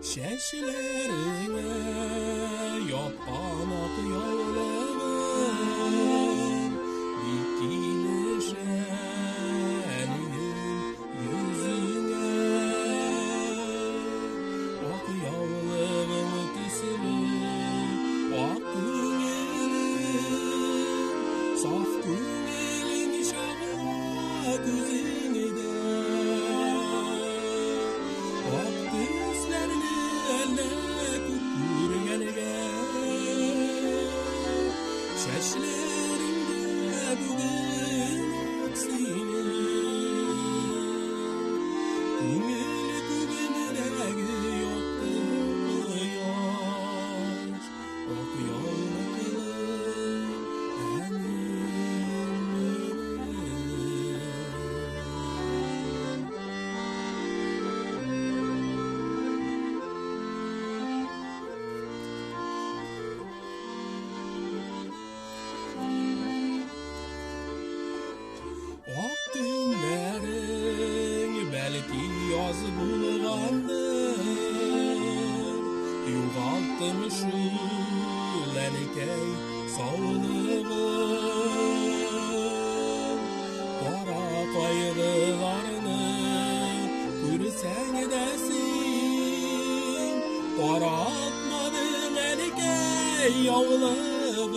Чәчләреңә япкан ак яулыгың бик килешә әнием йөзеңә. Ак яулыгың төсле ак күңелең, саф күңелең чагыла күзеңдә. Ак төсләрне әллә күп күргәнгә, чәчләреңдә бүген ак синең. Күңел күгендәге якты кояш, ак яулыклы әнием минем. Ак көннәрең бәлки яз булгандыр, югалттым шул, әнекәй, саулыгым. Кара кайгыларны күрсәң дә син, таратмадың, әнекәй, яулыгың.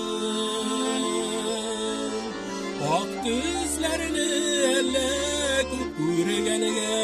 Ак төсләрне әллә күп күргәнгә,